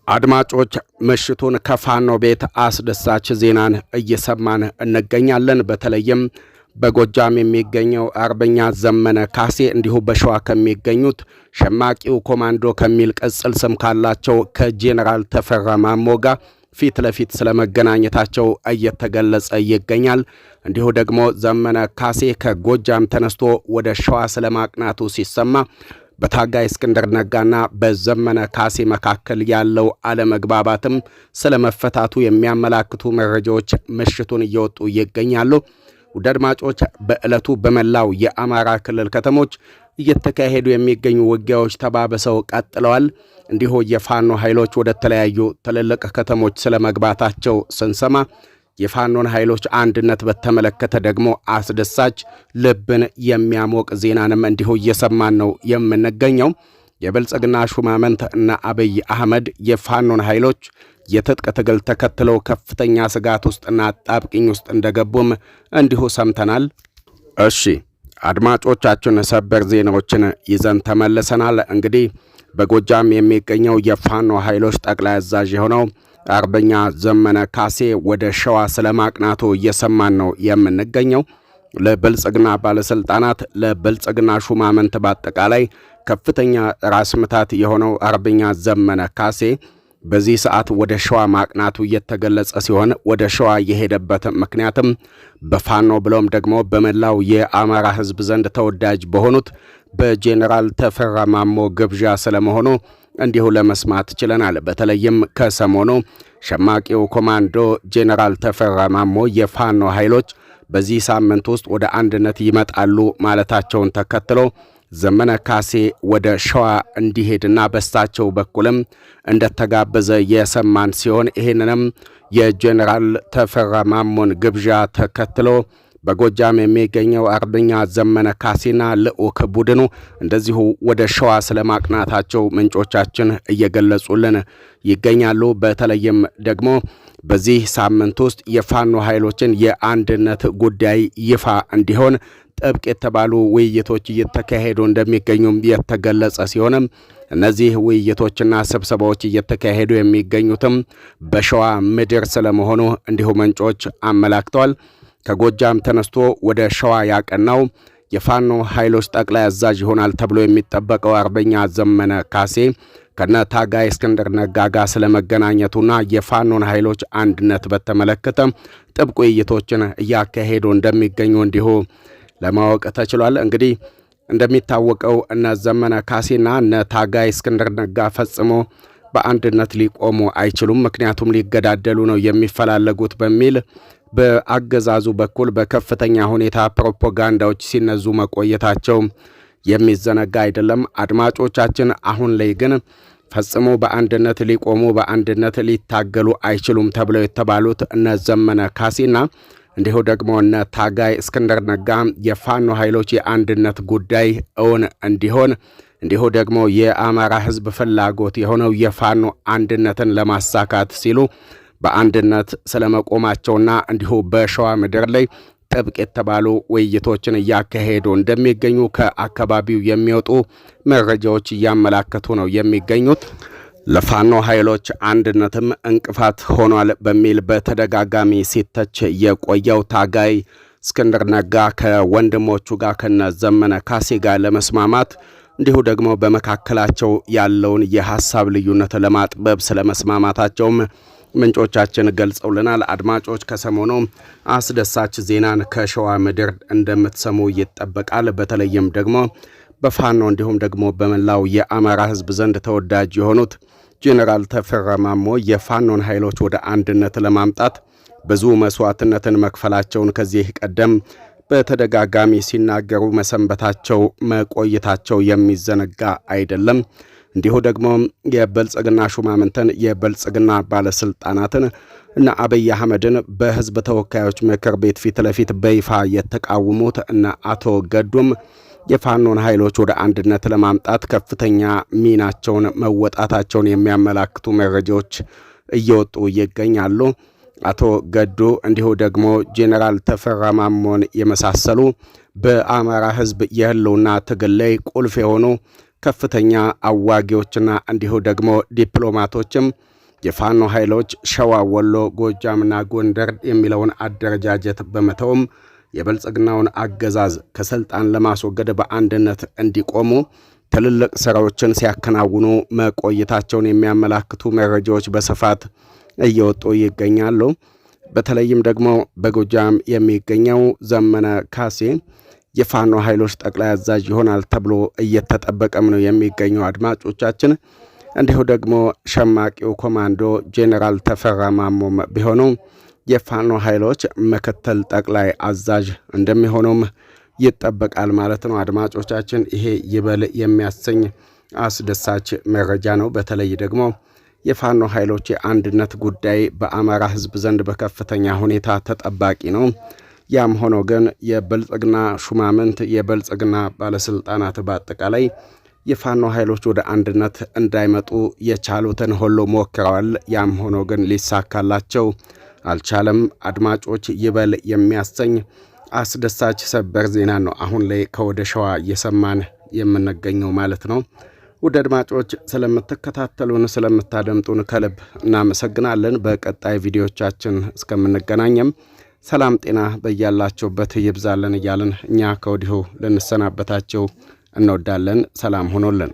አድማጮች፣ ምሽቱን ከፋኖ ቤት አስደሳች ዜናን እየሰማን እንገኛለን። በተለይም በጎጃም የሚገኘው አርበኛ ዘመነ ካሴ እንዲሁ በሸዋ ከሚገኙት ሸማቂው ኮማንዶ ከሚል ቅጽል ስም ካላቸው ከጄኔራል ተፈራ ማሞ ጋር ፊት ለፊት ስለመገናኘታቸው እየተገለጸ ይገኛል። እንዲሁ ደግሞ ዘመነ ካሴ ከጎጃም ተነስቶ ወደ ሸዋ ስለማቅናቱ ሲሰማ በታጋይ እስክንድር ነጋና በዘመነ ካሴ መካከል ያለው አለመግባባትም ስለመፈታቱ የሚያመላክቱ መረጃዎች ምሽቱን እየወጡ ይገኛሉ። ውድ አድማጮች፣ በዕለቱ በመላው የአማራ ክልል ከተሞች እየተካሄዱ የሚገኙ ውጊያዎች ተባብሰው ቀጥለዋል። እንዲሁ የፋኖ ኃይሎች ወደ ተለያዩ ትልልቅ ከተሞች ስለመግባታቸው ስንሰማ የፋኖን ኃይሎች አንድነት በተመለከተ ደግሞ አስደሳች ልብን የሚያሞቅ ዜናንም እንዲሁ እየሰማን ነው የምንገኘው። የብልጽግና ሹማምንት እነ አብይ አህመድ የፋኖን ኃይሎች የትጥቅ ትግል ተከትለው ከፍተኛ ስጋት ውስጥና አጣብቂኝ ውስጥ እንደገቡም እንዲሁ ሰምተናል። እሺ አድማጮቻችን፣ ሰበር ዜናዎችን ይዘን ተመልሰናል። እንግዲህ በጎጃም የሚገኘው የፋኖ ኃይሎች ጠቅላይ አዛዥ የሆነው አርበኛ ዘመነ ካሴ ወደ ሸዋ ስለማቅናቱ እየሰማን ነው የምንገኘው። ለብልጽግና ባለስልጣናት፣ ለብልጽግና ሹማምንት በአጠቃላይ ከፍተኛ ራስ ምታት የሆነው አርበኛ ዘመነ ካሴ በዚህ ሰዓት ወደ ሸዋ ማቅናቱ እየተገለጸ ሲሆን ወደ ሸዋ የሄደበት ምክንያትም በፋኖ ብሎም ደግሞ በመላው የአማራ ሕዝብ ዘንድ ተወዳጅ በሆኑት በጄኔራል ተፈራ ማሞ ግብዣ ስለመሆኑ እንዲሁ ለመስማት ችለናል። በተለይም ከሰሞኑ ሸማቂው ኮማንዶ ጄኔራል ተፈራ ማሞ የፋኖ ኃይሎች በዚህ ሳምንት ውስጥ ወደ አንድነት ይመጣሉ ማለታቸውን ተከትሎ ዘመነ ካሴ ወደ ሸዋ እንዲሄድና በሳቸው በኩልም እንደተጋበዘ የሰማን ሲሆን ይህንንም የጄኔራል ተፈራ ማሞን ግብዣ ተከትሎ በጎጃም የሚገኘው አርበኛ ዘመነ ካሴና ልዑክ ቡድኑ እንደዚሁ ወደ ሸዋ ስለማቅናታቸው ምንጮቻችን እየገለጹልን ይገኛሉ። በተለይም ደግሞ በዚህ ሳምንት ውስጥ የፋኖ ኃይሎችን የአንድነት ጉዳይ ይፋ እንዲሆን ጥብቅ የተባሉ ውይይቶች እየተካሄዱ እንደሚገኙም የተገለጸ ሲሆንም እነዚህ ውይይቶችና ስብሰባዎች እየተካሄዱ የሚገኙትም በሸዋ ምድር ስለመሆኑ እንዲሁ ምንጮች አመላክተዋል። ከጎጃም ተነስቶ ወደ ሸዋ ያቀናው የፋኖ ኃይሎች ጠቅላይ አዛዥ ይሆናል ተብሎ የሚጠበቀው አርበኛ ዘመነ ካሴ ከነ ታጋይ እስክንድር ነጋ ጋር ስለመገናኘቱና የፋኖን ኃይሎች አንድነት በተመለከተ ጥብቅ ውይይቶችን እያካሄዱ እንደሚገኙ እንዲሁ ለማወቅ ተችሏል። እንግዲህ እንደሚታወቀው እነ ዘመነ ካሴና እነ ታጋይ እስክንድር ነጋ ፈጽሞ በአንድነት ሊቆሙ አይችሉም፣ ምክንያቱም ሊገዳደሉ ነው የሚፈላለጉት በሚል በአገዛዙ በኩል በከፍተኛ ሁኔታ ፕሮፓጋንዳዎች ሲነዙ መቆየታቸው የሚዘነጋ አይደለም። አድማጮቻችን፣ አሁን ላይ ግን ፈጽሞ በአንድነት ሊቆሙ በአንድነት ሊታገሉ አይችሉም ተብለው የተባሉት እነ ዘመነ ካሴና እንዲሁ ደግሞ እነ ታጋይ እስክንድር ነጋ የፋኖ ኃይሎች የአንድነት ጉዳይ እውን እንዲሆን እንዲሁ ደግሞ የአማራ ሕዝብ ፍላጎት የሆነው የፋኖ አንድነትን ለማሳካት ሲሉ በአንድነት ስለመቆማቸውና እንዲሁ በሸዋ ምድር ላይ ጥብቅ የተባሉ ውይይቶችን እያካሄዱ እንደሚገኙ ከአካባቢው የሚወጡ መረጃዎች እያመላከቱ ነው የሚገኙት። ለፋኖ ኃይሎች አንድነትም እንቅፋት ሆኗል በሚል በተደጋጋሚ ሲተች የቆየው ታጋይ እስክንድር ነጋ ከወንድሞቹ ጋር ከነ ዘመነ ካሴ ጋር ለመስማማት እንዲሁ ደግሞ በመካከላቸው ያለውን የሐሳብ ልዩነት ለማጥበብ ስለመስማማታቸውም ምንጮቻችን ገልጸውልናል። አድማጮች፣ ከሰሞኑ አስደሳች ዜናን ከሸዋ ምድር እንደምትሰሙ ይጠበቃል። በተለይም ደግሞ በፋኖ እንዲሁም ደግሞ በመላው የአማራ ሕዝብ ዘንድ ተወዳጅ የሆኑት ጄኔራል ተፈራ ማሞ የፋኖን ኃይሎች ወደ አንድነት ለማምጣት ብዙ መስዋዕትነትን መክፈላቸውን ከዚህ ቀደም በተደጋጋሚ ሲናገሩ መሰንበታቸው መቆየታቸው የሚዘነጋ አይደለም። እንዲሁ ደግሞ የብልጽግና ሹማምንትን፣ የብልጽግና ባለስልጣናትን እና አብይ አህመድን በህዝብ ተወካዮች ምክር ቤት ፊት ለፊት በይፋ የተቃወሙት እነ አቶ ገዱም የፋኖን ኃይሎች ወደ አንድነት ለማምጣት ከፍተኛ ሚናቸውን መወጣታቸውን የሚያመላክቱ መረጃዎች እየወጡ ይገኛሉ። አቶ ገዱ እንዲሁ ደግሞ ጄኔራል ተፈራ ማሞን የመሳሰሉ በአማራ ሕዝብ የህልውና ትግል ላይ ቁልፍ የሆኑ ከፍተኛ አዋጊዎችና እንዲሁ ደግሞ ዲፕሎማቶችም የፋኖ ኃይሎች ሸዋ፣ ወሎ፣ ጎጃምና ጎንደር የሚለውን አደረጃጀት በመተውም የብልጽግናውን አገዛዝ ከስልጣን ለማስወገድ በአንድነት እንዲቆሙ ትልልቅ ስራዎችን ሲያከናውኑ መቆየታቸውን የሚያመላክቱ መረጃዎች በስፋት እየወጡ ይገኛሉ። በተለይም ደግሞ በጎጃም የሚገኘው ዘመነ ካሴ የፋኖ ኃይሎች ጠቅላይ አዛዥ ይሆናል ተብሎ እየተጠበቀም ነው የሚገኘው። አድማጮቻችን፣ እንዲሁ ደግሞ ሸማቂው ኮማንዶ ጄኔራል ተፈራ ማሞም ቢሆኑ የፋኖ ኃይሎች ምክትል ጠቅላይ አዛዥ እንደሚሆኑም ይጠበቃል ማለት ነው። አድማጮቻችን፣ ይሄ ይበል የሚያሰኝ አስደሳች መረጃ ነው። በተለይ ደግሞ የፋኖ ኃይሎች የአንድነት ጉዳይ በአማራ ሕዝብ ዘንድ በከፍተኛ ሁኔታ ተጠባቂ ነው። ያም ሆኖ ግን የብልጽግና ሹማምንት፣ የብልጽግና ባለስልጣናት በአጠቃላይ የፋኖ ኃይሎች ወደ አንድነት እንዳይመጡ የቻሉትን ሁሉ ሞክረዋል። ያም ሆኖ ግን ሊሳካላቸው አልቻለም። አድማጮች፣ ይበል የሚያሰኝ አስደሳች ሰበር ዜና ነው አሁን ላይ ከወደ ሸዋ እየሰማን የምንገኘው ማለት ነው። ውድ አድማጮች፣ ስለምትከታተሉን ስለምታደምጡን ከልብ እናመሰግናለን። በቀጣይ ቪዲዮቻችን እስከምንገናኝም ሰላም ጤና በያላችሁበት ይብዛልን እያልን እኛ ከወዲሁ ልንሰናበታችሁ እንወዳለን። ሰላም ሆኖልን።